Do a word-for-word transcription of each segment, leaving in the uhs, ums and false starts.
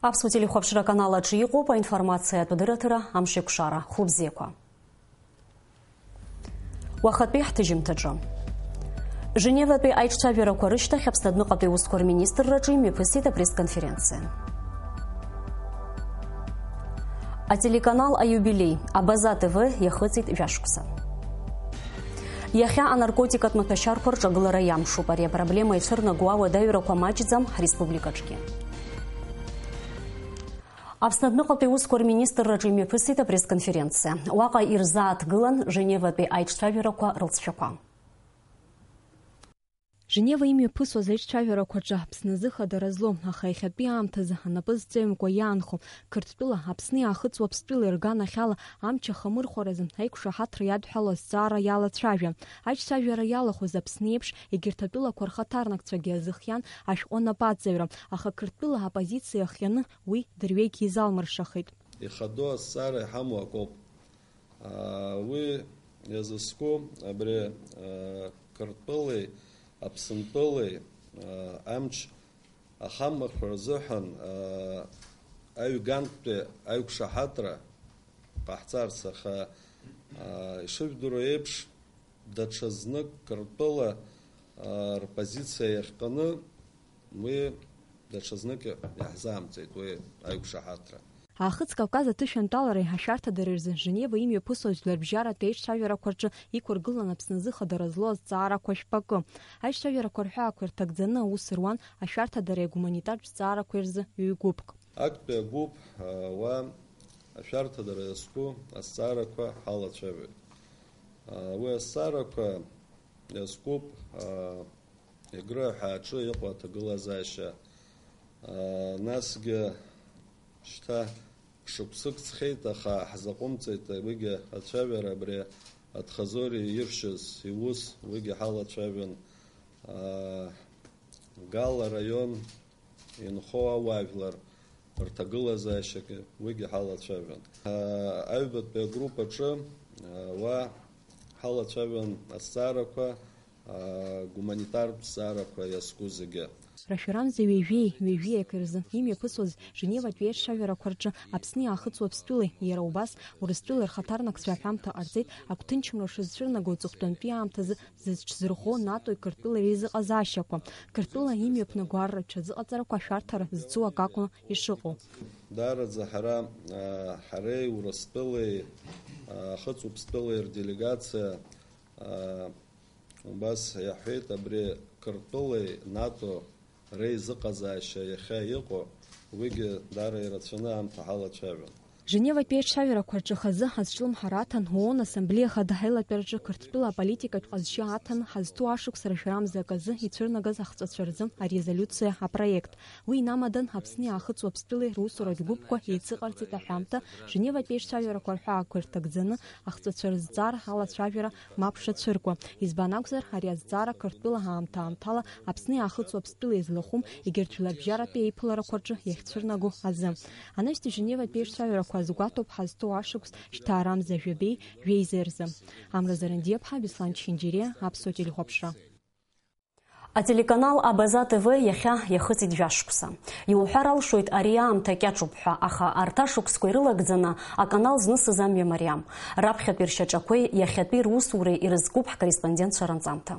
Аԥсуа телехәаԥшра аканал аҿы иҟоуп аинформациатә дырраҭара Амшеикәшара. Хәлыбзиақәа. Уахатәи ҳҭыжьымҭаҿы. Женеватәи аиҿцәажәарақәа рышьҭахь Аԥсны адәныҟатәи аусқәа рминистрраҿы имҩаԥысит апресс-конференциа. Ателеканал Аиубилеи, Абаза Т В иахыҵит жәашықәса. Иахьа анаркотикатә маҭәашьарқәа рҿагылара иамшуп. Ари апроблема ицәырнаго ауадаҩрақәа маҷӡам ҳреспубликаҿгьы. Аԥсны адәныҟатәи аусқәа рминистрраҿы имҩаԥысит апресс-конференциа. Уаҟа ирзааҭгылан Женеватәи аиҿцәажәарақәа рылҵшәақәа. Женева имҩаԥысуаз аиҿцәажәарақәа рҿы Аԥсны азы хадара злоу, аха иахьатәи аамҭазы анапы зҵаҩымкәа иаанхо, Қырҭтәыла, Аԥсни Аахыҵ Уаԥстәылеи рганахьала амч ахамырхәаразы аиқәшаҳаҭра иадҳәало азҵаара иалацәажәа. Аиҿцәажәара иалахәыз Аԥсны еиԥш егьырҭ атәылақәа рхаҭарнакцәагьы азыхиан ашәҟәы анапаҵаҩра, аха Қырҭтәыла аоппозициа иахҟьаны уи дырҩегь изалмыршахеит. Ихадоу азҵаара иҳамоу акоуп. Аа, уи иазызку абри, аа, Қырҭтәылеи Аԥсынтәылеи, аа, амч ахамырхәра азыҳәан, аа, аҩгантәи аиқәшаҳаҭра ҟаҳҵарц, аха, аа, ишыжәдыруа еиԥш, даҽазнык Қырҭтәыла, аа, рпозициа иахҟьаны уи даҽазнык иаҳзаамҵеит уи аиқәшаҳаҭра. Аахыҵ Кавказ аҭышәантәалареи ашәарҭадареи рзы Женева имҩаԥысуаз жәларбжьаратәи аиҿцәажәарақәа рҿы иқәыргылан Аԥсны азы хадара злоу азҵаарақәа шәпакы. Аиҿцәажәарақәа рҳәаақәа ирҭагӡаны аус руан ашәарҭадареи агуманитартә зҵаарақәеи рзы ҩ-гәыԥк. Актәи агәыԥ, а, уа ашәарҭадара иазку азҵаарақәа ҳалацәажәоит. А, уи азҵаарақәа иазкуп, а, Егры аҳәааҿы иҟоу аҭагылазаашьа, аа, насгьы шьҭа шықәсык ҵхеит, аха ҳзаҟәымҵеит уигьы ацәажәара, абри Адхазори иршьыз иус уигьы ҳалацәажәон. Аа, Гал араион инхо ауаажәлар рҭагылазаашьагьы уигьы ҳалацәажәон. Аа, аҩбатәи агрупп аҿы, аа, уа ҳалацәажәон азҵаарақәа, аа, гуманитартә зҵаарақәа иазку зегьы. Рашәарамза ҩажәеи ҩажәи акы рзы имҩаԥысуаз Женеватәи аиҿцәажәарақәа рҿы Аԥсни Аахыҵ Уаԥстәылеи иара убас Урыстәылеи рхаҭарнакцәа аҳәамҭа ҟарҵеит, агәҭынчымра шызцәырнаго аҵыхәтәантәи аамҭазы зыҽзырӷәӷәо натои Қырҭтәылеи реизыҟазаашьақәа, Қырҭтәыла имҩаԥнаго арратә ҽазыҟаҵарақәа ашәарҭара зцу акы акәны ишыҟоу. Даараӡа ҳара, аа, ҳареи Урыстәылеи, аа, Аахыҵ Уаԥстәылеи рделегациа, аа, убас иаҳәеит, абри Қырҭтәылеи НАТО реизыҟазаашьа иахьа иҟоу, уигьы даара ирацәаны аамҭа ҳалацәажәон. Женеватәи аиҿцәажәарақәа рҿы хазы ҳазҿлымҳара аҭан ООН Ассамблеиа Хада ҳаилатәараҿы Қырҭтәыла аполитикатә ҟазшьа аҭан ҳазҭоу ашықәс рашәарамза аказы ицәырнагаз ахҵәацәа рзы арезолиуциа апроект. Уи инамадан Аԥсни Аахыҵ Уаԥстәылеи русуратә гәыԥқәа еицыҟарҵеит аҳәамҭа, Женеватәи аиҿцәажәарақәа рҳәаақәа ирҭагӡаны ахҵәацәа рызҵаара алацәажәара мап шацәыркуа. Избан акәзар, ари азҵаара Қырҭтәыла аамҭа-аамҭала Аԥсни Аахыҵ Уаԥстәылеи злахәым, егьырҭ жәларбжьаратәи еиԥыларақәа рҿы иахьцәырнаго азы. Анаҩстәи Женеватәи аиҿцәажәарақәа азгәаҭоуп ҳазҭоу ашықәс шьҭаарамза жәабеи жәеизеи рзы. Амра Зарандиаԥҳа, Беслан Чхинџьириа, Аԥсуа телехәаԥшра. Ателеканал Абаза Т В иахьа иахыҵит жәашықәса. Иуҳәар алшоит, ари аамҭа кьаҿуп ҳәа, аха арҭ ашықәсқәа ирылагӡаны аканал знысыз амҩа мариам. Раԥхьатәи ршьаҿақәеи иахьатәи русуреи ирызкуп ҳкорреспондентцәа ранҵамҭа.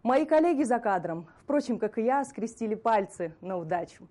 Мои коллеги за кадром, впрочем, как и я, скрестили пальцы на удачу.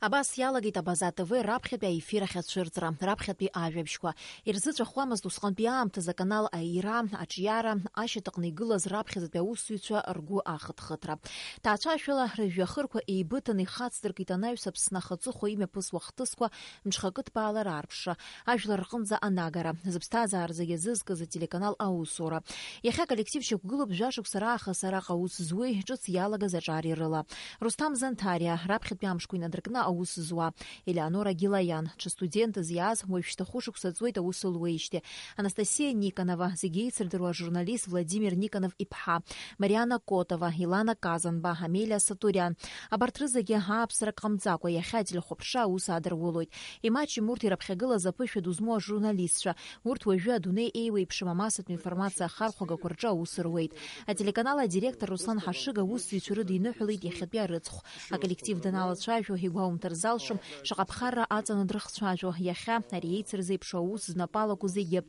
Абас иалагеит Абаза Т В раԥхьатәи аефир ахь ацәырҵра, раԥхьатәи ажәабжьқәа. Ирзыҵәахуамызт усҟантәи аамҭазы аканал аиира, аҿиара, ашьаҭаҟны игылаз раԥхьаӡатәи аусзуҩцәа ргәы ахыҭхыҭра. Ҭаацәашәала рыжәҩахырқәа еибыҭаны ихацдыркит анаҩс Аԥсны ахаҵыхәа имҩаԥысуа ахҭысқәа мҽхакы ҭбаала раарԥшра, ажәлар рҟынӡа анагара, зыԥсҭазаара зегьы азызкыз ателеканал аусура. Иахьа аколлектив шьақәгылоуп жәашықәса раахыс араҟа аус зуеи ҿыц иалагаз аҿари рыла. Русҭам Занҭариа раԥхьатәи амшқәа инадыркны аус зуа, Елеонора Гилаиан, ҽа студентыз иааз, уажәшьҭа хәышықәса ҵуеит аус луеижьҭеи, Анастасиа Никонова, зегьы еицырдыруа ажурналист Владимир Никонов иԥҳа, Мариана Котова, Илана Казанба, Амелиа Сатуриан. Абарҭ рызегьы ааԥсарак ҟамҵакәа иахьа ателехәаԥшра аус адырулоит. Имаҷым урҭ ирыԥхьагылаз аԥышәа ду змоу ажурналистцәа. Урҭ уажәы адунеи еиуеиԥшым амассатә информациа ахархәагақәа рҿы аус руеит. Ателеканал адиректор Руслан Ҳашыг аусзуҩцәа рыдиныҳәалеит иахьатәи арыцхә. Аколлектив даналацәажәо, игәаумҭар залшом, шаҟа ԥхарра аҵаны дрыхцәажәо, иахьа ари еицырзеиԥшу аус знапы алаку зегьы.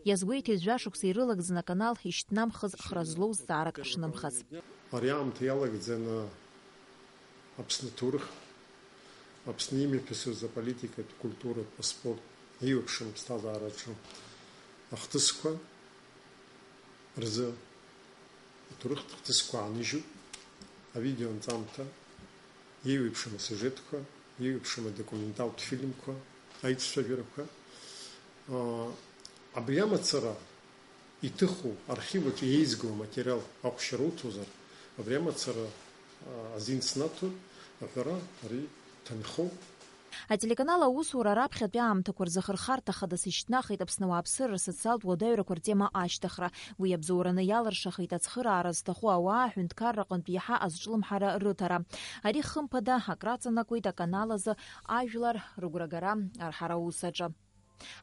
Иазгәеиҭеит, жәашықәса ирылагӡаны аканал ишьҭнамхыз хра злоу зҵаарак шнымхаз. Ари аамҭа иалагӡаны Аԥсны аҭоурых, Аԥсны имҩаԥысыз аполитикатә, культуратә, аспорт, еиуеиԥшым аԥсҭазаараҿы ахҭысқәа рзы аҭоурыхтә хҭысқәа ааныжьуп, авидеоанҵамҭа, еиуеиԥшым асиужетқәа, еиуеиԥшым адокументалтә фильмқәа, аицәажәарақәа. Абри амацара иҭыху архив аҿы еизгоу аматериал ахәшьара уҭозар, абри амацара, а, азин снаҭоит, аҳәара ари ҭанхоуп. Ателеканал аусура раԥхьатәи аамҭақәа рзы хырхарҭа хадас ишьҭнахит Аԥсны ауааԥсыра рсоциалтә уадаҩрақәа ртема ашьҭыхра. Уи абзоураны иалыршахеит ацхыраара зҭаху ауаа аҳәынҭқарра аҟынтә иаҳа азҿлымҳара рыҭара. Ари, хымԥада, акраҵанакуеит аканал азы ажәлар рыгәрагара арҳара аус аҿы.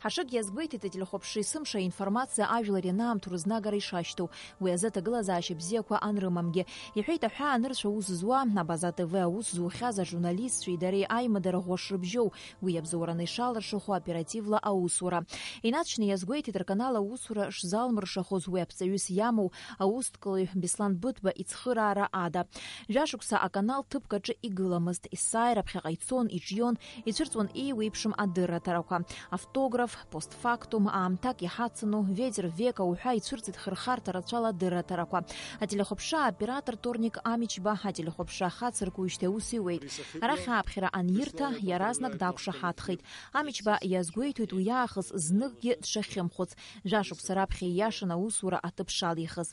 Ҳашыг иазгәеиҭеит, ателехәаԥшра есымша аинформациа ажәлар ианаамҭоу рызнагара ишашьҭоу, уи азы аҭагылазаашьа бзиақәа анрымамгьы. Иҳәеит аҳәаа анырцә аус зуа, Абаза Т В аус зухьаз ажурналистцәеи дареи аимадара ӷәӷәа шрыбжьоу, уи иабзоураны ишалыршахо оперативла аусура. Инаҵшьны иазгәеиҭеит рканал аусура шзалмыршахоз уи аԥҵаҩыс иамоу аусҭкылаҩ Беслан Быҭәба ицхыраара ада. Жәашықәса аканал ҭыԥк аҿы игыламызт, есааира ԥхьаҟа ицон, иҿион, ицәырҵуан еиуеиԥшым адырраҭарақәа. Автограф, постфактум, аамҭак иҳацану, ветер века уҳәа ицәырҵит хырхарҭа рацәала адырраҭарақәа. Ателехәаԥшра аоператор Торник Амичба ателехәаԥшра хацыркуижьҭеи аус иуеит. Арахь ааԥхьара анирҭа, иаразнак дақәшаҳаҭхеит. Амичба иазгәеиҭоит уи аахыс зныкгьы дшахьымхәыц, жәашықәса раԥхьа ииашан аусура аҭыԥ шалихыз.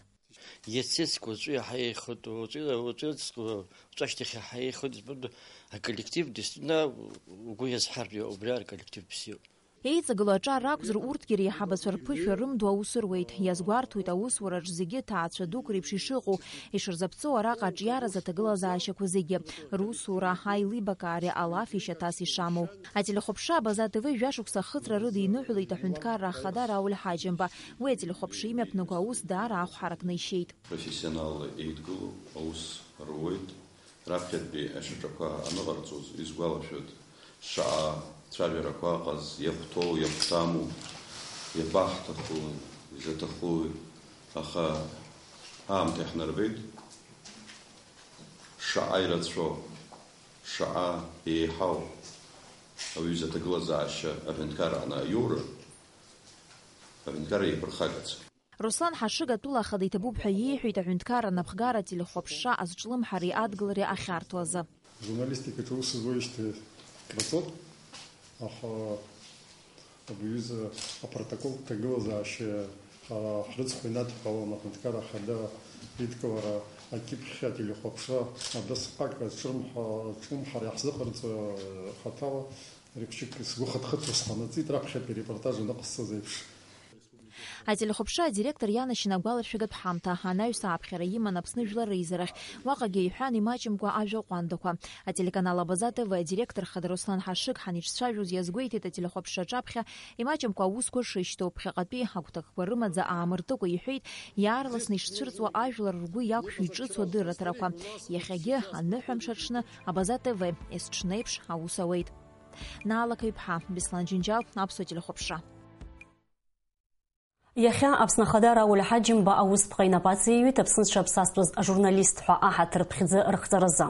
Иацызк уаҵәы иаҳа еихыт, уаҵәы, уаҵәыҵк, уаҵәашьҭахь иаҳа еихыт, избан, аколлектив действительно угәы иазҳартә, убри ар коллектив бзиоуп. Еиҵагылоу аҿар ракәзар, урҭгьы реиҳабацәа рԥышәа рымдо аус руеит. Иазгәарҭоит аусураҿ зегьы ҭаацәа дук реиԥш ишыҟоу, ишырзаԥҵоу араҟа аҿиаразы аҭагылазаашьақәа зегьы, русура, аилибакаареи алафи шьаҭас ишамоу. Ателехәаԥшра Абаза Т В жәашықәса ахыҵра рыдиныҳәалеит аҳәынҭқарра ахада Рауль Ҳаџьымба. Уи ателехәаԥшра имҩаԥнаго аус даара ахә ҳаракны ишьеит. Профессионалла еидгылоуп, аус руеит. Раԥхьатәи ашьаҿақәа аныҟарҵоз исгәалашәоит, шаҟа цәажәарақәа ыҟаз, иахәҭоу, иахәҭаму, иабаҳҭаху, изаҭаху, аха аамҭа иаҳнарбеит. Шаҟа ирацәоу, шаҟа еиҳау аҩыза аҭагылазаашьа аҳәынҭқарра анааиура, аҳәынҭқарра еиқәырхагац. Руслан Ҳашыг атәыла ахада иҭабуп ҳәа иеиҳәеит аҳәынҭқарра анапхгара ателехәаԥшра азҿлымҳареи адгылареи ахьарҭо азы. Журналистикаҿы аус зуеижьҭеи ҟаҵоуп, аха абри аҩыза апротоколтә ҭагылазаашьа ҳа-, ҳрыцхәа инадҳәалон аҳәынҭқарра ахада идкылара акьыԥхь ателехәаԥшра абасҟак аҿлымҳа-, аҿлымҳара иаҳзыҟарҵо хаҭала ари хәҷык сгәы хыҭхыҭуа сҟанаҵеит раԥхьатәи арепортаж аныҟасҵаз еиԥш. Ателехәаԥшра адиректор ианашьан агәаларшәагатә ҳамҭа, анаҩс ааԥхьара иман Аԥсны Жәлар реизарахь, уаҟагьы иҳәан имаҷымкәа ажәа ҟәандақәа. Ателеканал Абаза Т В адиректор хада Руслан Ҳашыг ҳаниҿцәажәоз иазгәеиҭеит ателехәаԥшра аҿаԥхьа имаҷымкәа аусқәа шышьҭоу, ԥхьаҟатәи агәҭакқәа рымаӡа аамыртыкәа иҳәеит, иаарласны ишцәырҵуа ажәлар ргәы иақәшәо иҿыцу адырраҭарақәа. Иахьагьы аныҳәамш аҽны Абаза Т В есҽнеиԥш аус ауеит. Наала Қаҩԥҳа, Беслан Џьынџьал, Аԥсуа телехәаԥшра. Иахьа Аԥсны Ахада Рауль Ҳаџьымба аусԥҟа инапы ациҩит Аԥсны зҽаԥсазтәыз ажурналист ҳәа аҳаҭыртә хьӡы рыхҵаразы.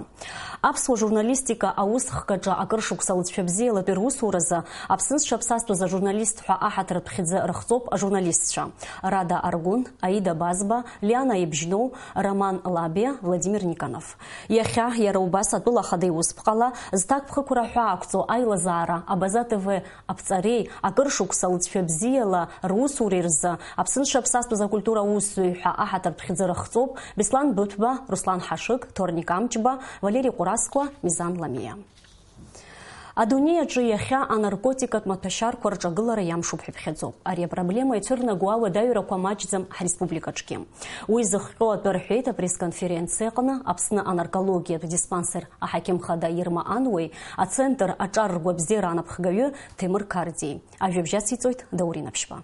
Аԥсуа журналистика аус хкаҿы акыр шықәса лҵшәа бзиалатәи русуразы Аԥсны зҽаԥсазтәыз ажурналист ҳәа аҳаҭыртә хьӡы рыхҵоуп ажурналистцәа Рада Аргәын, Аида Базба, Лиана Ибжьноу, Роман Лабиа, Владимир Никонов. Иахьа иара убас атәыла ахада иусԥҟала зҭакԥхықәра ҳәа ақәҵоу аилазаара Абаза Т В аԥҵареи акыр шықәса лҵшәа бзиала русуреи рзы Аԥсны зҽаԥсазтәыз акультура аусзуҩ ҳәа аҳаҭыртә хьӡы рыхҵоуп Беслан Быҭәба, Руслан Ҳашыг, Торник Амҷба, Валери Ҟәрасқәа, Мизан Ламиа. Адунеи аҿы иахьа анаркотикатә маҭәашьарқәа рҿагылара иамшуп ҳәа иԥхьаӡоуп. Ари апроблема ицәырнаго ауадаҩрақәа маҷӡам ҳреспубликаҿгьы. Уи зыхҟьо атәы рҳәеит апресс-конференциаҟны Аԥсны анаркологиатә диспансер аҳақьым хада Ирма Ануеи ацентр аҿар ргәабзиара анапхгаҩы Ҭемыр Қардиеи. Ажәабжь ациҵоит Даур Инаԥшьба.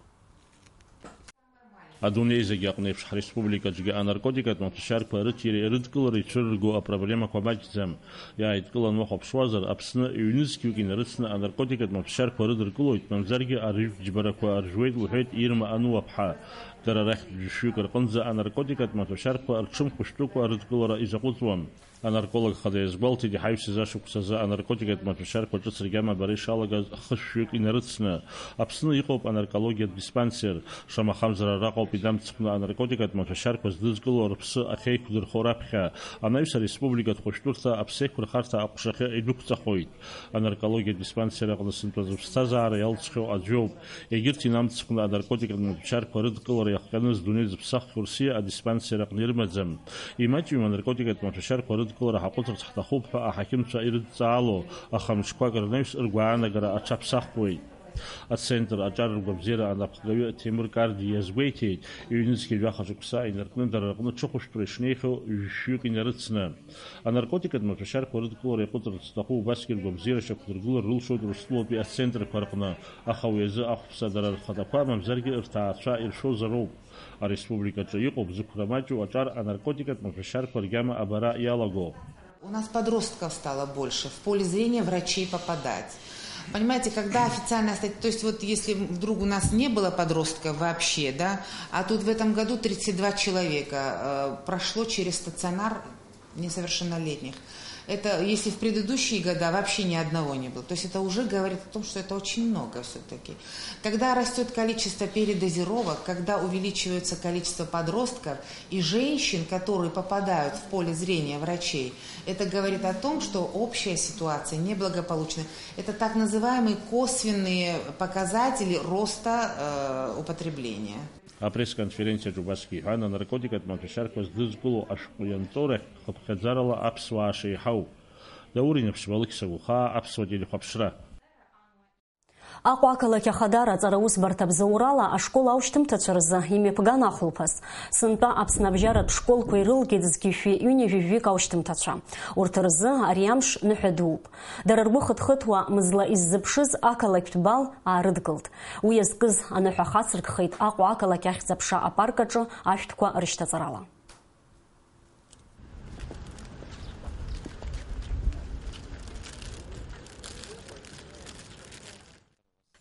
Адунеи зегьы аҟны еиԥш, ҳреспубликаҿгьы анаркотикатә маҭәашьарқәа рыҭиреи рыдкылареи ицәырырго апроблемақәа маҷӡам. Иааидкыланы уахәаԥшуазар, Аԥсны ҩнызқьҩык инарыцны анаркотикатә маҭәашьарқәа рыдыркылоит, мамзаргьы арыжәтә џьбарақәа ржәуеит, лҳәеит Ирма Ануаԥҳа. Дара рахьтә ҩышәҩык рҟынӡа анаркотикатә маҭәашьарқәа рҽымхәышәтәыкәа рыдкылара изаҟәыҵуан. Анарколог хада иазгәалҭеит, иҳаҩсыз ашықәсазы анаркотикатә маҭәашьарқәа ҿыц ргьама бара ишалагаз хышә-шәҩык инарыцны. Аԥсны иҟоуп анаркологиатә диспансер. Шамахамзар, араҟа ауп инамцхәны анаркотикатә маҭәашьарқәа здызкыло рыԥсы ахьеиқәдырхо раԥхьа. Анаҩс ареспубликатә хәышәтәырҭа аԥсеиқәырхарҭа аҟәшахьы идәықәҵахоит. Анаркологиатә диспансер аҟны сынтәа зыԥсҭазаара иалҵхьоу аӡәоуп. Егьырҭ инамцхәны анаркотикатә маҭәашьарқәа рыдкылара иахҟьаны здунеи зыԥсаххьоу рсиа адиспансер аҟны ирымаӡам. Имаҷҩым анаркотикатә маҭәашьарқәа рыдкылара ҳаҟәыҵырц ҳҭахуп ҳәа аҳақьымцәа ирыдҵаало, аха мышқәак рнаҩс ргәаанагара аҽаԥсахуеит. Ацентр аҿар ргәабзиара анапхгаҩы Ҭемыр Карди иазгәеиҭеит, ҩнызқьи жәаха шықәса инаркны дара рҟны ҽыхәышәтәра ишнеихьоу ҩышәҩык инарыцны. Анаркотикатә маҭәашьарқәа рыдкылара иаҟәыҵырц зҭаху убасгьы ргәабзиара шьақәдыргылар рылшоит Урыстәылатәи ацентрқәа рҟны, аха уи азы ахәԥса дара рхаҭақәа, мамзаргьы рҭаацәа иршозароуп. Ареспубликаҿы иҟоуп зықәра маҷу аҿар анаркотикатә маҭәашьарқәа ргьама абара иалаго. У нас подростков стало больше, в поле зрения врачей попадать. Понимаете, когда официальная статья, то есть вот если вдруг у нас не было подростков вообще, да, а тут в этом году тридцать два человека э, прошло через стационар несовершеннолетних. Это если в предыдущие года вообще ни одного не было. То есть это уже говорит о том, что это очень много все-таки. Когда растет количество передозировок, когда увеличивается количество подростков и женщин, которые попадают в поле зрения врачей, это говорит о том, что общая ситуация неблагополучная. Это так называемые косвенные показатели роста э, употребления. Апресс-конференциаҿ убасгьы иҳәан, анаркотикатә маҭәашьарқәа здызкыло ашәҟәы ианҵоурахь хыԥхьаӡарала аԥсуаа шеиҳау. Даур Инаԥшьба, Алықьса Гәхаа, аԥсуа телехәаԥшра. Аҟәа ақалақь ахадара аҵараусбарҭа бзоурала ашкол аушьҭымҭацәа рзы имҩаԥган ахәылԥаз. Сынтәа Аԥсны абжьаратә школқәа ирылгеит зқьи шәи ҩынҩажәи жәаҩык аушьҭымҭацәа. Урҭ рзы ари амш ныҳәа дууп. Дара ргәы хыҭхыҭуа мызла иззыԥшыз ақалақьтә бал аарыдгылт. Уи иазкыз аныҳәа хацыркхеит Аҟәа ақалақь ахьӡ-аԥша апарк аҿы ашәҭқәа рышьҭаҵарала.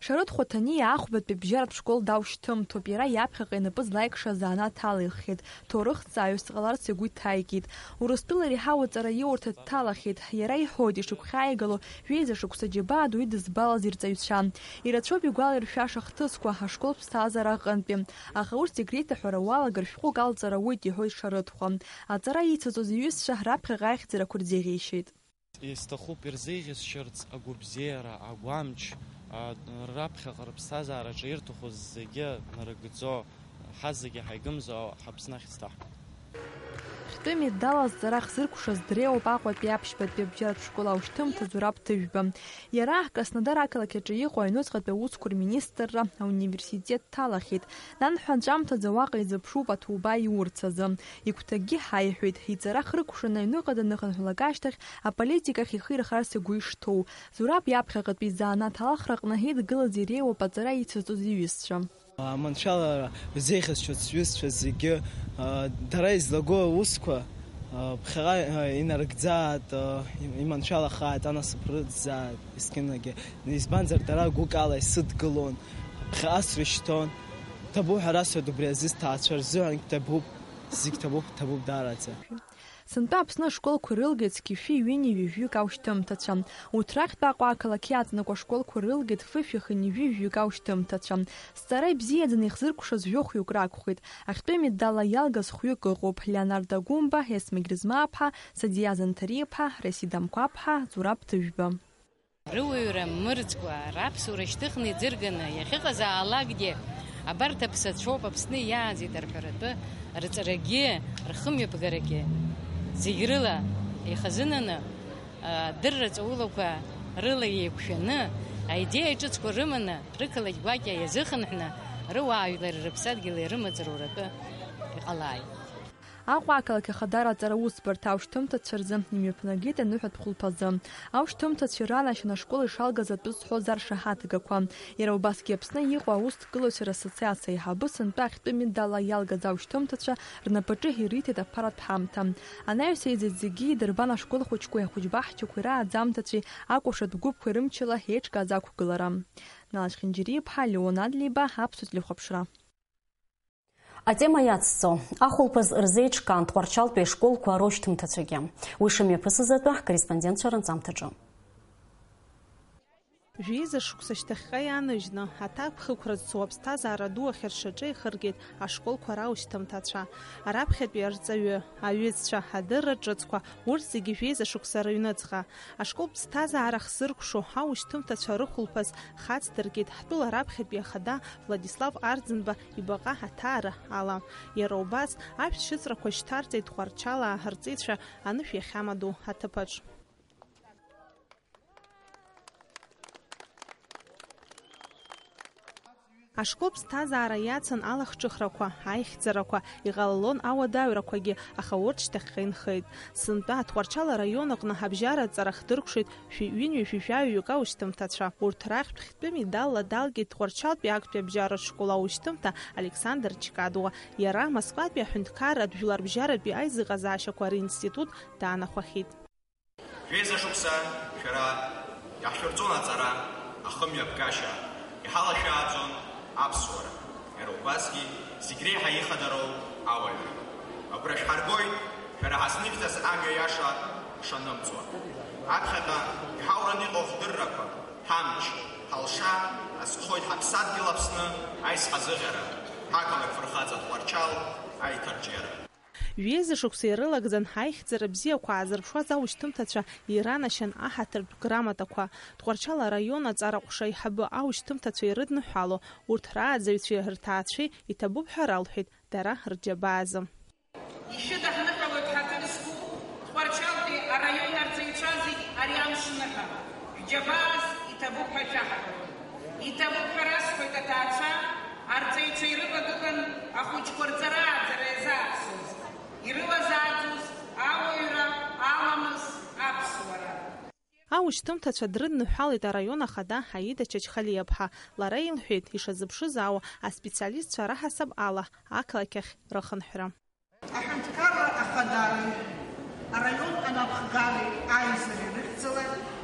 Шарыҭ Хәаҭаниа ахәбатәи абжьаратә школ даушьҭымҭоуп, иара иаԥхьаҟа инапы злаикша азанааҭ алиххьеит, ҭоурыхҭҵааҩыс дҟаларц игәы иҭаикит. Урыстәыла иреиҳау аҵараиурҭа дҭалахьеит, иара иҳәоит, ишыгәхьааигало, жәеиза шықәса џьабаа ду идызбалаз ирҵаҩцәа. Ирацәоуп игәалаиршәаша ахҭысқәа, ашкол ԥсҭазаара аҟынтәи. Аха урҭ зегь реиҭаҳәара уалагар шәҟәык алҵара ауеит, иҳәоит Шарыҭхәа. Аҵара ицаҵоз иҩызцәа раԥхьаҟа аихьӡарақәа рзеиӷьеишьеит. Исҭахуп ирзеиӷьасшьарц агәабзиара, агәамч, а, раԥхьаҟа рыԥсҭазаараҿы ирҭаху зегьы нарыгӡо, ҳазегьы ҳаигымзо ҳаԥснахь зҭаҳкуа. Хьтәы медал азҵара ахзыркәшаз дреиуоуп Аҟәатәи аԥшьбатәи абжьаратә школ аушьҭымҭа Зураб Ҭыжәба. Иара Краснодар ақалақь аҿы иҟоу аҩнуҵҟатәи аусқәа рминистрра ауниверситет дҭалахьеит. Нанҳәа анҵәамҭаӡа уаҟа изыԥшуп аҭоуба иурц азы. Игәҭакгьы ҳаиҳәеит, иҵара хыркәшаны аҩныҟа даныхынҳәлак ашьҭахь аполитикахь ихы ирхарц игәы ишҭоу. Зураб иаԥхьаҟатәи изанааҭ алхраҟны идгылаз иреиуоуп аҵара ицәаҵәоз иҩызцәа. Аманшәалара рзеиӷьасшьоит сҩызцәа зегьы, дара излаго аусқәа ԥхьаҟа инарыгӡааит, иманшәалахааит, анасыԥ рыҵзааит есқьынагьы. Избанзар, дара гәыкала исыдгылон, ԥхьаҟа срышьҭон. Ҭабуп ҳәа расҳәоит, убри азы сҭаацәа рзыҳәан ҭабуп, зегь ҭабуп, ҭабуп даараӡа. Сынтәа Аԥсны ашколқәа ирылгеит зқьи шәи ҩынҩажәи жәаҩык аушьҭымҭацәа. Урҭ рахьтә Аҟәа ақалақь иаҵанакуа ашколқәа рылгеит фышәи хынҩажәи жәаҩык аушьҭымҭацәа. Зҵара ибзиаӡаны ихзыркәшаз жәохәҩык ракәхеит. Ахьтәы медалла иалгаз хәҩык ыҟоуп: Леонардо Гәымба, Есма Гьрызмааԥҳа, Садиа Занҭариаԥҳа, Расида Амқәаԥҳа, Зураб Ҭыжәба. Рыуаҩра мырӡкәа, раԥсуара шьҭыхны иӡырганы иахьыҟазаалакгьы, абарҭ аԥсацәоуп Аԥсны иааӡеит арҳәаратәы рҵарагьы, рхымҩаԥгарагьы, зегь рыла ихазынаны, адырра ҵаулақәа Рыла еиқәшәаны, аидеиа ҿыцқәа рыманы, рықалақь гәакьа иазыхынҳәны, рыуаажәлари рыԥсадгьыли рымаҵ руратәы иҟалааит. Аҟәа ақалақь Ахадара аҵара усбарҭа аушьҭымҭацәа рзы имҩаԥнагеит аныҳәатә хәылԥазы. Аушьҭымҭацәа иранашьан ашкол ишалгаз атәы зҳәоз аршаҳаҭгақәа. Иара убасгьы Аԥсны иҟоу аусҭгылаҩцәа рассоциациа аиҳабы сынтәа ахьтәы медалла иалгаз аушьҭымҭацәа рнапаҿы ириҭеит аԥаратә ҳамҭа. Анаҩс еизаз зегьы идырбан ашкол хәыҷқәеи ахәыҷбаҳчақәеи рааӡамҭацәеи акәашатә гәыԥқәеи рымчала еиҿкааз ақәгылара. Налашь Хинџьариа-иԥҳа, Леон Адлеиба, Аԥсуа телехәаԥшра. Атема иацҵо, ахәылԥаз рзеиҿкаан Тҟәарчалтәи ашколқәа рушьҭымҭацәагьы. Уи шымҩаԥысыз атәы ҳкорреспондентцәа рынҵамҭаҿы. Жәеиза шықәса шьҭахьҟа иааныжьны, аҭакԥхықәра зцу аԥсҭазаара ду ахьыршаҿы ихыргеит ашколқәа раушьҭымҭацәа. Араԥхьатәи арҵаҩы, аҩызцәа, адырра ҿыцқәа, урҭ зегьы жәеиза шықәса рыҩныҵҟа. Ашколтә ԥсҭазаара хзыркәшо аушьҭымҭацәа рыхәылԥаз хацдыркит ҳтәыла раԥхьатәи ахада Владислав Арӡынба ибаҟа аҭаара ала. Иара убас, ашәҭ шьыҵәрақәа шьҭарҵеит Тҟәарчалаа рҵеицәа анышә иахьамадоу аҭыԥаҿ. Ашкол ԥсҭазаара иацын алахҿыхрақәа, аихьӡарақәа, иҟалалон ауадаҩрақәагьы, аха урҭ шьҭахьҟа инхеит. Сынтәа Тҟәарчал араион аҟны абжьаратә ҵара хдыркәшеит шәи-ҩынҩажәи жәаҩык аушьҭымҭацәа. Урҭ рахьтә хьтәы медалла далгеит Тҟәарчалтәи актәи абжьаратә школ аушьҭымҭа Александр Чкадуа. Иара Москватәи аҳәынҭқарратә жәларбжьаратәи аизыҟазаашьақәа ринститут даанахәахьеит. Жәеиза шықәса шәара иаҳшәырҵон аҵара, ахымҩаԥгашьа, иҳалашәааӡон аԥсуара, иара убасгьы зегь реиҳа ихадароу ауаҩра. Агәра шәҳаргоит шәара ҳазныжәҵаз амҩа иаша шанымҵуа. Аԥхьаҟа иҳаураны иҟоу хдыррақәа, ҳамч, ҳалша азхоит ҳаԥсадгьыл Аԥсны аизҳазыӷьара, ҳақалақь фырхаҵа Тҟәарчал аиҭарҿиара. Жәеиза шықәса ирылагӡан аихьӡара бзиақәа аазырԥшуаз аушьҭымҭацәа иранашьан аҳаҭыртә грамотақәа. Тҟәарчал араион аҵара ҟәша аиҳабы аушьҭымҭацәа ирыдныҳәало, урҭ рааӡаҩцәеи рҭаацәеи иҭабуп ҳәа ралҳәеит дара рџьабаазы. Ишәыдаҳныҳәалоит ҳаҭыр зқәу Тҟәарчалтәи араион арҵаҩцәа зегь ари амш ныҳәа. Шәџьабааз иҭабуп ҳәа шәаҳҳәоит. Иҭабуп ҳәа расҳәоит аҭаацәа, арҵаҩцәа ирывагылан ахәыҷқәа рҵара ааӡара иазааԥсоз, ирылазааӡоз ауаҩра, аламыс, аԥсуара. Аушьҭымҭацәа дрыдныҳәалеит араион ахада Аида Чачхалиаԥҳа. Лара илҳәеит, ишазыԥшыз ала, аспециалистцәа раҳасаб ала ақалақь ахь рыхынҳәра. Аҳәынҭқарра ахадареи араион анапхгареи аизареи рыхьӡала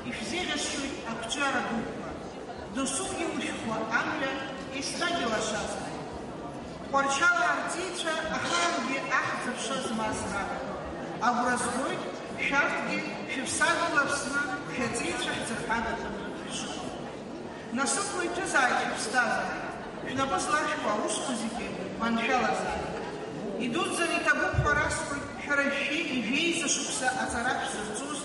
ишәзеиӷьасшьоит ақәҿиара дуқәа. Досугьы ушәхәа амҩа еснагь илашазааит. Тҟәарчал арҵаҩцәа ахаангьы аҳ зыԥша змаз ракәын. Агәра згоит, шәарҭгьы шәыԥсадгьыл Аԥсны шәаҵеицәа ҳзырҳагатәны шәшыҟоу. Насыԥла иҭәызааит шәыԥсҭазаара, шәнапы злашәу аусқәа зегьы маншәалазааит. Идуӡӡаны иҭабуп ҳәа расҳәоит шәара шәи жәеиза шықәса аҵара шәзырҵоз,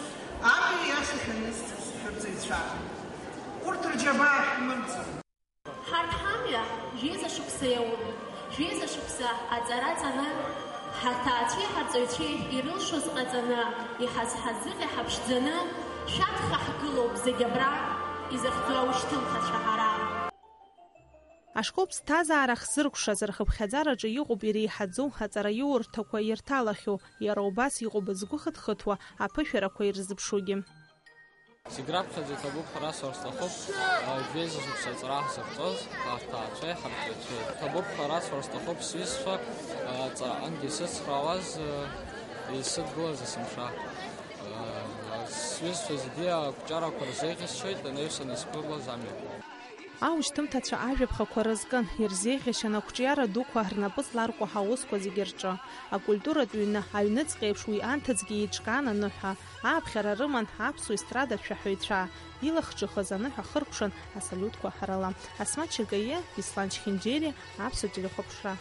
амҩа иаша шәанызҵоз шәырҵаҩцәа. Урҭ рџьабаа шәмырӡын. Ҳарҭ ҳамҩа жәеиза шықәса иаун, жәеиза шықәса аҵара ҵаны, ҳарҭаацәеи ҳарҵаҩцәеи ирылшоз ҟаҵаны, иҳазҳазыҟьа ҳаԥшӡаны, шәаҭха ҳгылоуп зегь абра, изыхьӡо аушьҭымҭацәа ҳара. Ашкол ԥсҭазаара хзыркәшаз рхыԥхьаӡараҿы иҟоуп иреиҳаӡоу аҵараиурҭақәа ирҭалахьоу, иара убас иҟоуп згәы хыҭхыҭуа аԥышәарақәа ирзыԥшугьы. Зегь раԥхьаӡа иҭабуп ҳәа расҳәар сҭахуп, а, жәеиза шықәса аҵара ҳзырҵоз, ҳарҭаацәеи ҳарҵаҩцәеи. Иҭабуп ҳәа расҳәар сҭахуп сҩызцәа, а, ҵаҟангьы исыцхраауаз, а, исыдгылаз есымша. А, сҩызцәа зегьы ақәҿиарақәа рзеиӷьасшьоит, анаҩсан исԥылаз амҩа. Аушьҭымҭацәа ажәаԥхақәа рызкын, ирзеиӷьашьан ақәҿиара дуқәа рнапы зларкуа ҳаусқәа зегьы рҿы. Акультуратә ҩны аҩныҵҟа еиԥш уи анҭыҵгьы еиҿкаан аныҳәа, ааԥхьара рыман аԥсуа естрадатә шәаҳәаҩцәа, илахҿыхыз аныҳәа хыркәшан асалиутқәа рыла. Асмаҭ Чагоиа, Беслан Чхинџьери, Аԥсуа телехәаԥшра.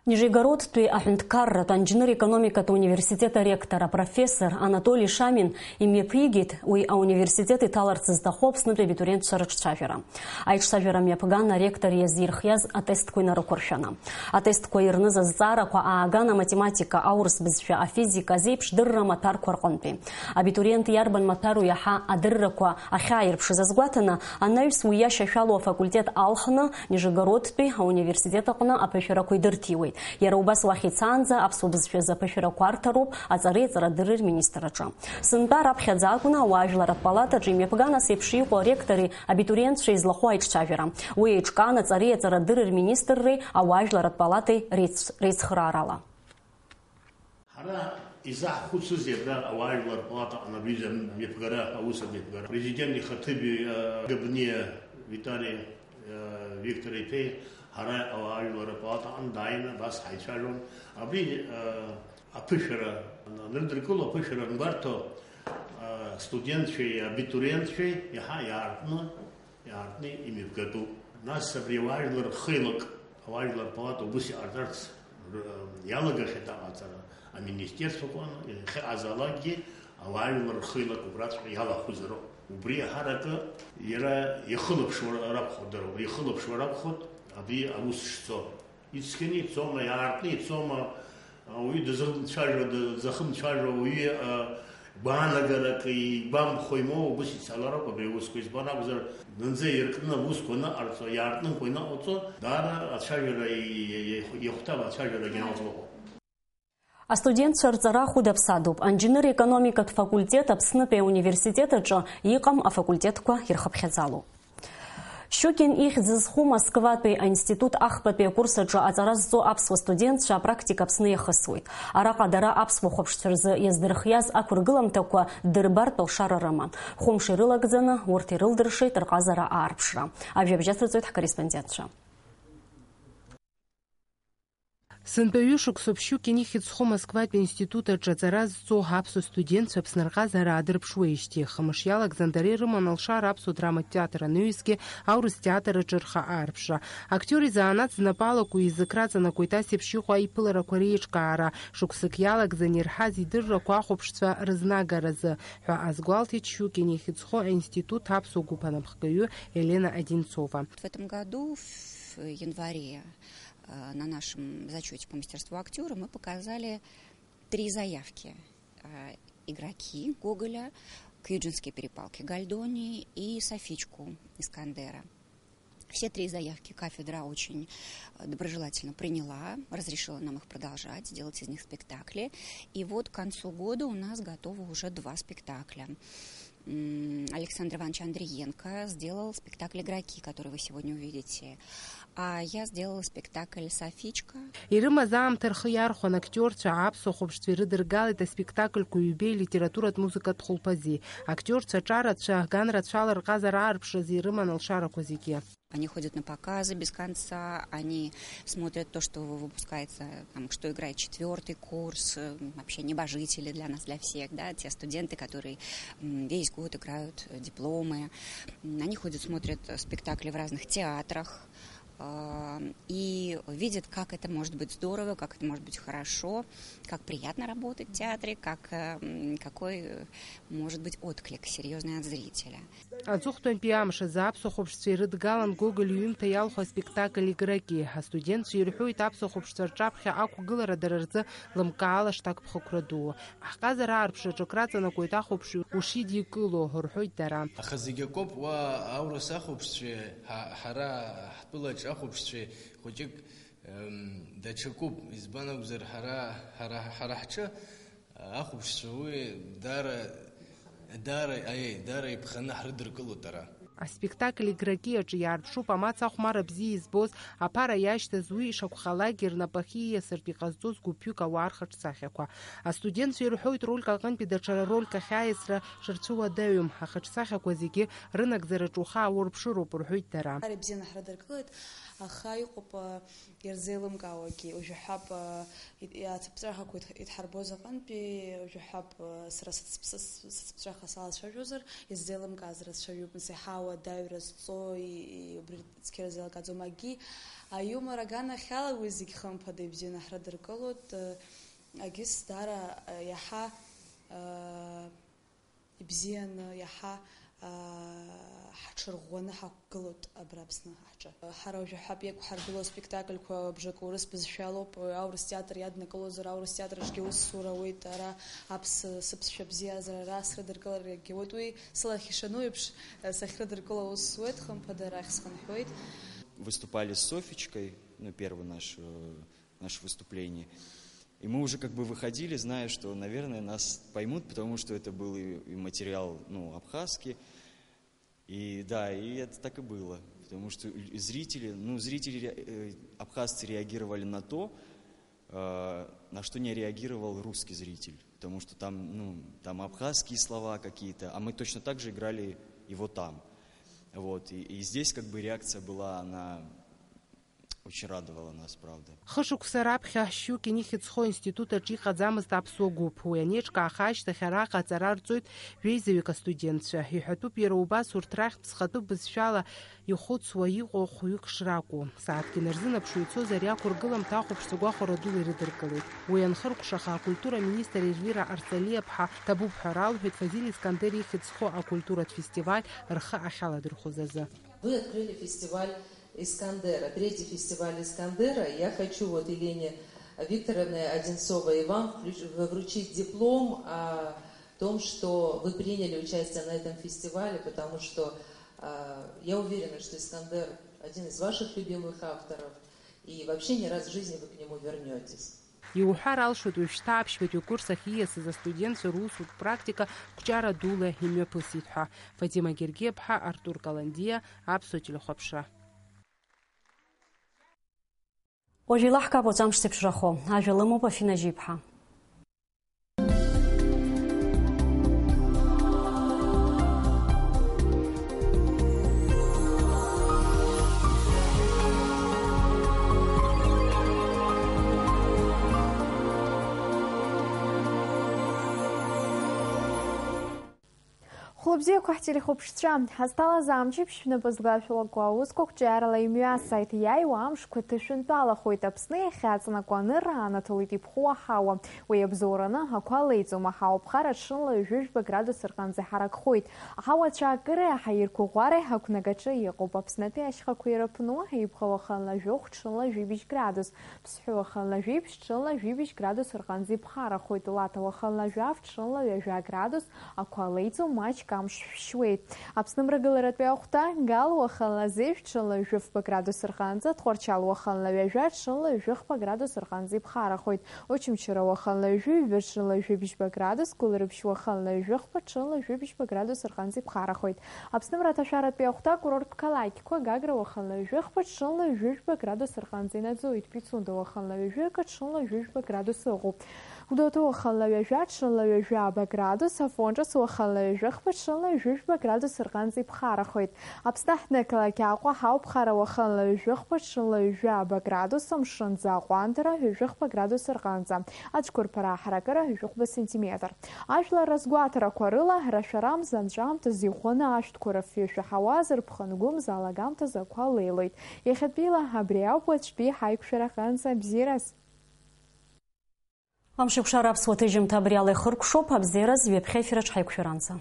Нижегородтәи аҳәынҭқарратә анџьныр-економикатә университет аректор, апрофессор Анатоли Шамин имҩаԥигеит уи ауниверситет иҭаларц зҭаху Аԥснытәи абитуриентцәа рыҿцәажәара. Аиҿцәажәара мҩаԥган аректор иазирхиаз атестқәа инарықәыршәаны. Атестқәа ирныз азҵаарақәа ааган аматематика, аурыс бызшәа, афизика, азеиԥшдырра маҭәарқәа рҟынтәи. Абитуриент иарбан маҭәару иаҳа адыррақәа ахьааирԥшыз азгәаҭаны, анаҩс уи иашьашәалоу афакультет алхны, Нижегородтәи ауниверситет аҟны аԥышәарақәа идырҭиуеит. Иара убас уахь ицаанӡа аԥсуа бызшәазы аԥышәарақәа арҭароуп аҵареи аҵарадырреи рминистрраҿы. Сынтәа раԥхьаӡа акәны ауаажәларратә палатаҿы имҩаԥган ас еиԥш иҟоу аректори абитуриентцәеи злахәу аиҿцәажәара. Уи еиҿкаан аҵареи аҵарадырреи рминистрреи ауаажәларратә палатеи реицә-, реицхраарала. Ҳара изаҳхәыцызеи абра ауаажәлар палатаҟны абҩыза мҩаԥгара, аус амҩаԥгара? Президент ихаҭыби, э, Габниа Витали, э, Виктор-иԥеи ҳара ауаажәлар палатаҟны дааины абас ҳаицәажәон. Абри, э, аԥышәара анрыдыркыло, аԥышәара ангәарҭо, э, студентцәеи абитуриентцәеи иаҳа иаартны иаартны имҩаԥгатәуп. Нас абри ауаажәлар рхеилак, ауаажәлар рпалата убыс иҟарҵарц р-, иалагахьеит аҟаҵара, аминистерствақәа, иахьыҟазаалакгьы ауаажәлар рхеилак убраҵәҟьа иалахәызароуп. Убри аҳаракы иара иахылаԥшуа ракәхоит, дара убри иахылаԥшуа ракәхоит абри аус шцо. Ицқьаны ицома, иаартны ицома, ауаҩы дызхымцәажәо, дызхымцәажәо, ауаҩы, а, гәаанагарак игәамԥхо имоу убыс ицалароуп абри аусқәа. Избан акәзар, зынӡа иркны аусқәа аныҟарҵо, иаартнымкәа иныҟауҵо, даара ацәажәара и-, и-, и-, иахәҭам, ацәажәарагьы анаҟәыҟоуп. Астудентцәа рҵара хәыда-ԥсадоуп. Анџьныр-економикатә факультет Аԥснытәи ауниверситет аҿы иҟам афакультетқәа ирхыԥхьаӡалоуп. Щукин ихьӡ зху Москватәи аинститут ахԥатәи акурс аҿы аҵара зҵо аԥсуа студентцәа апрактика Аԥсны иахысуеит. Араҟа дара аԥсуа хәаԥшцәа рзы иаздырхиаз ақәыргыламҭақәа дырбартә алшара рыман. Хәымш ирылагӡаны урҭ ирылдыршеит рҟазара аарԥшра. Ажәабжь ацырҵоит ҳкорреспондентцәа. Сынтәа ҩышықәсоуп Щукин ихьӡ зху Москватәи аинститут аҿы аҵара зҵо аԥсуа студентцәа Аԥсны рҟазара аадырԥшуеижьҭеи. Хымш иалагӡан дара ирыман алшара аԥсуа драматә театр анаҩсгьы аурыс театр аҿы рхы аарԥшра. Актиор изанааҭ знапы алаку изы краҵанакуеит ас еиԥш иҟоу аиԥыларақәа реиҿкаара, шықәсык иалагӡан ирҳаз идыррақәа ахәаԥшцәа рызнагаразы, ҳәа азгәалҭеит Щукин ихьӡ зху аинститут аԥсуа гәыԥ анапхгаҩы Елена Одинцова. В этом году, в январе, э, на нашем зачёте по мастерству актёра мы показали три заявки. Э, «Игроки» Гоголя, «Кьюджинские перепалки» Гольдони и «Софичку» Искандера. Все три заявки кафедра очень, э, доброжелательно приняла, разрешила нам их продолжать, делать из них спектакли. И вот к концу года у нас готово уже два спектакля. М, Александр Иванович Андриенко сделал спектакль «Игроки», который вы сегодня увидите. А я сделала спектакль «Софичка». Ирымаз аамҭа рхы иархәан актиорцәа аԥсуа хәаԥшцәа ирыдыргалеит аспектакльқәа ҩбеи литературатә музыкатә хәылԥази. Актиорцәа аҿарацәа, ганрацәала рҟазара аарԥшразы ирыман алшарақәа зегьы. Они ходят на показы без конца, они смотрят то, что выпускается, там, что играет четвёртый курс, э, вообще небожители для нас, для всех, да, те студенты, которые, м, весь год играют, э, дипломы. М, они ходят, смотрят, э, спектакли в разных театрах, а, и видят, как это может быть здорово, как это может быть хорошо, как приятно работать в театре, как, э, м, какой, э, может быть отклик серьёзный от зрителя. Аҵыхәтәантәи амш азы аԥсуа хәаԥшцәа ирыдгалан Гоголь иҩымҭа иалху аспектакль «Игроки». Астудентцәа ирҳәоит аԥсуа хәаԥшцәа рҿаԥхьа ақәгылара дара рзы лымкаала шҭакԥхықәра дуу. Ҳҟазара аарԥшраҿы акраҵанакуеит ахәаԥшҩы ушидикыло, рҳәоит дара. Аха зегь акоуп, уа аурыс ахәаԥшцәеи ҳа-, ҳара ҳтәылаҿ ахәаԥшцәеи хәыҷык, эм, даҽакуп. Избан акәзар, ҳара, ҳара, ҳара ҳҿы ахәаԥшцәа уи даара, даара, аиеи, даара иԥханы ҳрыдыркылоит ара. Аспектакль «Игроки» аҿы иаарԥшуп амаца ахәмарра бзиа избоз, аԥара иашьҭаз, уи ишакәхалакгьы рнапахьы ииасыртә иҟазҵоз гәыԥҩык ауаа рхаҿсахьақәа. Астудентцәа ирҳәоит, рольк аҟынтәи даҽа рольк ахь аиасра шырцәыуадаҩым, ахаҿсахьақәа зегьы рынагӡараҿ ухы ааурԥшыроуп, рҳәоит дара. Ар ибзианы ҳрыдыркылеит, аха иҟоуп, а, ирзеилымкаауагьы. Уажәы ҳәап, а, ит-, ацыԥҵәахақәа ит-, идҳарбоз аҟынтәи, уажәы ҳәап, а, сара сыцыԥ-, сыц-, сыцыԥҵәаха салацәажәозар, исзеилымкааз рацәаҩуп, нас иаҳа Уадаҩра зҵо, и-, и-, убри цқьаразы еилкааӡом. Агьи аиумор аганахьала уи зегь хымԥада ибзианы ҳрыдыркылоит. Агьыс даара, иаҳа, ибзианы, иаҳа, ҳаҽырӷәӷәаны ҳақәгылоит абра Аԥсны ҳҿы. Ҳара уажәы ҳәатәи иақәҳаргылоу аспектакльқәа абжак урыс бызшәалоуп, аурыс театр иаднакылозар, аурыс театр аҿгьы усура ауеит, ара аԥс-, сыԥсшәа бзиазар, ара срыдыркыларагьы ауеит. Уи сылахь ишану еиԥш, сахьрыдыркыло аус зуеит, хымԥада арахь схынҳәуеит. Выступали с Софичкой, ну, первый наш, э, наше выступление. И мы уже как бы выходили, зная, что, наверное, нас поймут, потому что это был и, и материал, ну, абхазский. И да, и это так и было. Потому что лю-, зрители, ну, зрители, ре-, э, абхазцы реагировали на то, э, на что не реагировал русский зритель. Потому что там, ну, там абхазские слова какие-то, а мы точно так же играли его там. Вот, и, и здесь как бы реакция была, она очень радовала нас, правда. Хышықәса раԥхьа Щукин ихьӡ зху аинститут аҿы иҟаӡамызт аԥсуа гәыԥ. Уи анеиҿкааха ашьҭахь араҟа аҵара арҵоит жәеизаҩык астудентцәа. Иҳәатәуп иара убас урҭ рахьтә зхатәы бызшәала ихәыцуа иҟоу хәҩык шракәу. Сааҭк инарзынаԥшуа ицоз ари ақәыргыламҭа ахәаԥшцәа гәахәара дула ирыдыркылеит. Уи анхыркәшаха, акультура министр Ельвира Арсалиаԥҳа ҭабуп ҳәа ралҳәеит Фазиль Искандер ихьӡ зху акультуратә фестиваль рхы ахьаладырхәыз азы. Вы открыли фестиваль Искандера, третий фестиваль Искандера. Я хочу вот Елене Викторовне Одинцовой и вам включ-, вручить диплом о том, что вы приняли участие на этом фестивале, потому что, а, я уверена, что Искандер один из ваших любимых авторов, и вообще не раз в жизни вы к нему вернётесь. Иуҳәар алшоит, уажәшьҭа аԥшьбатәи акурс ахь ииасыз астудентцәа русутә практика қәҿиара дула имҩаԥысит ҳәа. Фатима Гергиаԥҳа, Артур Каландиа, Аԥсуа телехәаԥшра. Уажә илаҳкаап уаҵәы амш зеиԥшрахо. Ажәа лымоуп Афина Жьиԥҳа. Хәлыбзиақәа ҳтелехәаԥшцәа, ҳазҭалаз амчыбжь шәнапы злашәлақәа аусқәа қәҿиарала имҩасааит, иааиуа амшқәа ҭышәынтәалахоит, Аԥсны иахьаҵнакуа анырра анаҭоит иԥхоу аҳауа, уи иабзоураны ақәа леиӡом, аҳауа ԥхара ҽынла ҩажәи жәба градус рҟынӡа иҳаракхоит, аҳауа ацәаакыреи аҳаирқәыӷәӷәареи ақәнагаҿы иҟоуп, Аԥснытәи ашьхақәа ирыԥну, еиԥхыла уахынла жәохә ҽынла жәибжь градус, Ԥсҳәы уахынла жәиԥшь, ҽынла жәибжь градус рҟынӡа иԥхарахоит, Лаҭа уахынла жәаф, ҽынла ҩажәа градус, ақәа леиӡом, маҷк амш шәшьуеит. Аԥсны мрагыларатәи ахәҭа, Гал уахынла зеижә, ҽынла жәыфба градус рҟынӡа, Тҟәарчал уахынла ҩажәа, ҽынла ҩажәихба градус рҟынӡа иԥхарахоит, Очамчыра уахынла ҩажәи ҩба, ҽынла жәибжьба градус, Гәылрыԥшь уахынла ҩажәихба, ҽынла жәибжьба градус рҟынӡа иԥхарахоит. Аԥсны мраҭашәаратәи ахәҭа, акурорттә қалақьқәа, Гагра уахынла ҩажәихба, ҽынла ҩажәи жәба градус рҟынӡа инаӡоит, Пицунда уахынла ҩажәи акы, ҽынла ҩажәи жәба градус ыҟоуп. Гәдоуҭа уахынла ҩажәа, ҽынла ҩажәи ааба градус, Афон Ҿыц уахынла ҩажәихба, ҽынла ҩажәи жәба градус рҟынӡа иԥхарахоит. Аԥсны аҳҭнықалақь Аҟәа ҳауп, Хара уахынла ҩажәихба, ҽынла ҩажәи ааба градус, Мшынӡа аҟәандара ҩажәихба градус рҟынӡа, ацәқәырԥара аҳаракыра ҩажәихәба сантиметр. Ажәлар разгәаҭарақәа рыла, рашәарамза анҵәамҭазы иӷәӷәаны ашәҭқәа рыфҩы шәаҳауазар, ԥхынгәымза алагамҭазы ақәа леилоит. Иахьатәиала абри ауп уаҵәтәи ҳаиқәшәараҟынӡа. Бзиараз! Амшеикәшара аԥсуа ҭыжьымҭа абри ала ихыркәшоуп. Абзиараз, ҩаԥхьа ефир аҿы ҳаиқәшәаранӡа.